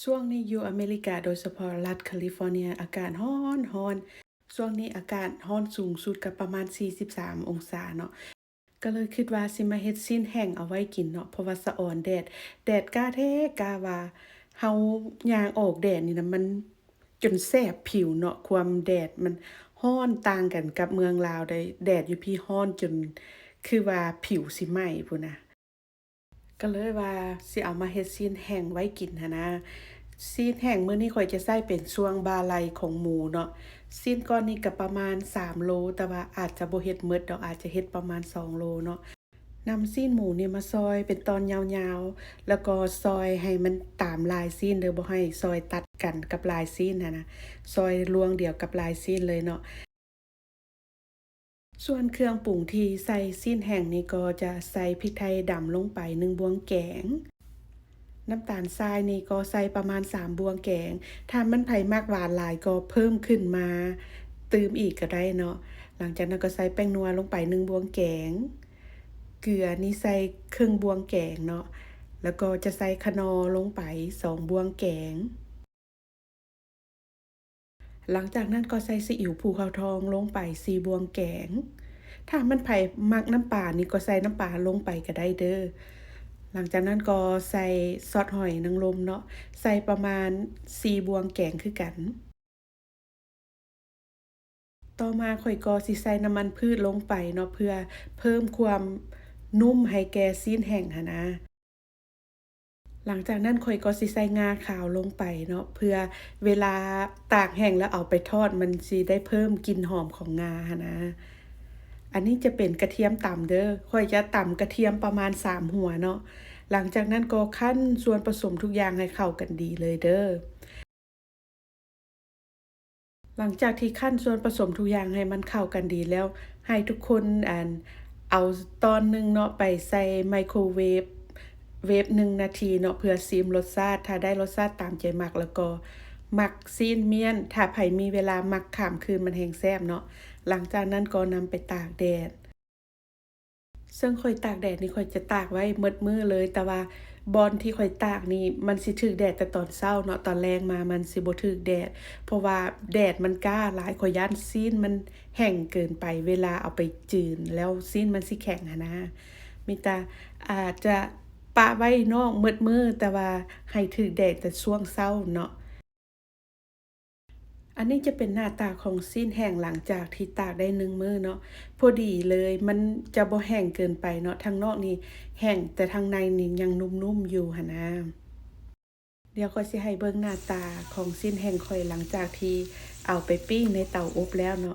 ຊ່ວງນີ້ຢູ່ອາເມລິກາ ໂດຍສະເພາະລັດຄາລິຟໍເນຍ ອາກາດຮ້ອນໆ. ຊ່ວງນີ້ອາກາດຮ້ອນສູງສຸດກໍປະມານສີ່ສິບສາມອົງສາເນາະ. ກໍເລີຍຄິດວ່າຊິມາເຮັດຊີ້ນແຫ້ງເອົາໄວ້ກິນເນາະ ເພາະວ່າສະອອນແດດ. ແດດກ້າແທ້ກ້າວ່າ ເຮົາຍ່າງອອກແດດນີ້ນະ ມັນຈົນແສບຜິວເນາະ. ຄວາມແດດມັນຮ້ອນຕ່າງກັນກັບເມືອງລາວເດ້. ແດດຢູ່ພີ້ຮ້ອນຈົນຄືວ່າຜິວຊິໄໝ້ພຸ້ນນະ. ກໍເລີຍວ່າຊິເອົາມາເຮັດຊີ້ນແຫ້ງໄວ້ກິນຫັ້ນນະ. ຊີ້ນແຫ້ງມື້ນີ້ຂ້ອຍຈະໃຊ້ເປັນຊ່ວງບ່າໄຫຼ່ຂອງໝູເນາະ. ຊີ້ນກ້ອນນີ້ກໍປະມານສາມໂລ, ແຕ່ວ່າອາດຈະບໍ່ເຮັດໝົດດອກ, ອາດຈະເຮັດປະມານສອງໂລເນາະ. ນຳຊີ້ນໝູນີ້ມາຊອຍເປັນຕອນຍາວໆ ແລ້ວກໍຊອຍໃຫ້ມັນຕາມລາຍຊີ້ນເດີ້, ບໍ່ໃຫ້ຊອຍຕັດກັນກັບລາຍຊີ້ນຫັ້ນນະ, ຊອຍລວງດຽວກັບລາຍຊີ້ນເລີຍເນາະ. ສ່ວນເຄື່ອງປຸງທີ່ໃສ່ຊີ້ນແຫ້ງນີ້ກໍຈະໃສ່ພິກໄທດຳລົງໄປໜຶ່ງບ່ວງແກງ, ນ້ຳຕານຊາຍນີ້ກໍໃສ່ປະມານສາມບ່ວງແກງ. ຖ້າມັນໃຜມັກຫວານຫຼາຍກໍເພີ່ມຂຶ້ນມາຕື່ມອີກກໍໄດ້ເນາະ. ຫຼັງຈາກນັ້ນກໍໃສ່ແປ້ງນົວລົງໄປໜຶ່ງບ່ວງແກງ, ເກືອນີ້ໃສ່ເຄິ່ງບ່ວງແກງເນາະ, ແລ້ວກໍຈະໃສ່ຂະໜໍ່ລົງໄປສອງບ່ວງແກງ. ຫຼັງຈາກນັ້ນກໍໃສ່ຊີອິ້ວພູເຂົາທອງລົງໄປສີ່ບ່ວງແກງ. ຖ້າມັນໃຜມັກນ້ຳປານີ້ກໍໃສ່ນ້ຳປາລົງໄປກໍໄດ້ເດີ້. ຫຼັງຈາກນັ້ນກໍໃສ່ຊອດຫອຍນາງລົມເນາະ, ໃສ່ປະມານສີ່ບ່ວງແກງຄືກັນ. ຕໍ່ມາຂ້ອຍກໍຊິໃສ່ນ້ຳມັນພືດລົງໄປເນາະ ເພື່ອເພີ່ມຄວາມນຸ້ມໃຫ້ແກ່ຊີ້ນແຫ້ງຫັ້ນນະ. ຫຼັງຈາກນັ້ນຂ້ອຍກໍຊິໃສ່ງາຂາວລົງໄປເນາະ ເພື່ອເວລາຕາກແຫ້ງແລ້ວເອົາໄປທອດ ມັນຊິໄດ້ເພີ່ມກິ່ນຫອມຂອງງາຫັ້ນນະ. ອັນນີ້ຈະເປັນກະທຽມຕຳເດີ້. ຂ້ອຍຈະຕຳກະທຽມປະມານສາມຫົວເນາະ. ຫຼັງຈາກນັ້ນກໍຄັ້ນສ່ວນປະສົມທຸກຢ່າງໃຫ້ເຂົ້າກັນດີເລີຍເດີ້. ຫຼັງຈາກທີ່ຄັ້ນສ່ວນປະສົມທຸກຢ່າງໃຫ້ມັນເຂົ້າກັນດີແລ້ວ, ໃຫ້ທຸກຄົນ ອັນ ເອົາຕອນໜຶ່ງເນາະ ໄປໃສ່ໄມໂຄເວຟ ເວຟໜຶ່ງນາທີເນາະ ເພື່ອຊີມລົດຊາດ. ຖ້າໄດ້ລົດຊາດຕາມໃຈມັກ ແລ້ວກໍມັກຊີ້ນມ້ຽນ, ຖ້າໃຜມີເວລາມັກຂ້າມຄືນ ມັນແຮ່ງແຊບເນາະ. ຫຼັງຈາກນັ້ນກໍນຳໄປຕາກແດດ. ເຊິ່ງຂ້ອຍຕາກແດດນີ້ ຂ້ອຍຈະຕາກໄວ້ໝົດມື້ເລີຍ, ແຕ່ວ່າບ່ອນທີ່ຂ້ອຍຕາກນີ້ ມັນຊິຖືກແດດແຕ່ຕອນເຊົ້າເນາະ, ຕອນແລງມາມັນຊິບໍ່ຖືກແດດ ເພາະວ່າແດດມັນກ້າຫຼາຍ. ຂ້ອຍຢ້ານຊີ້ນມັນແຫ້ງເກີນໄປ, ເວລາເອົາໄປຈືນແລ້ວຊີ້ນມັນຊິແຂງຫັ້ນນະ. ມີແຕ່ອາດຈະປະໄວ້ນອກໝົດມື້, ແຕ່ວ່າໃຫ້ຖືກແດດແຕ່ຊ່ວງເຊົ້າເນາະ. ອັນນີ້ຈະເປັນໜ້າຕາຂອງຊີ້ນແຫ້ງຫຼັງຈາກທີ່ຕາກໄດ້ໜຶ່ງມື້ເນາະ. ພໍດີເລີຍ, ມັນຈະບໍ່ແຫ້ງເກີນໄປເນາະ. ທາງນອກນີ້ແຫ້ງ, ແຕ່ທາງໃນນີ້ຍັງນຸ້ມໆຢູ່ຫັ້ນນະ. ດຽວຂ້ອຍຊິໃຫ້ເບິ່ງໜ້າຕາຂອງຊີ້ນແຫ້ງຂ້ອຍຫຼັງຈາກທີ່ເອົາໄປປີ້ງໃນເຕົາອົບແລ້ວເນາະ.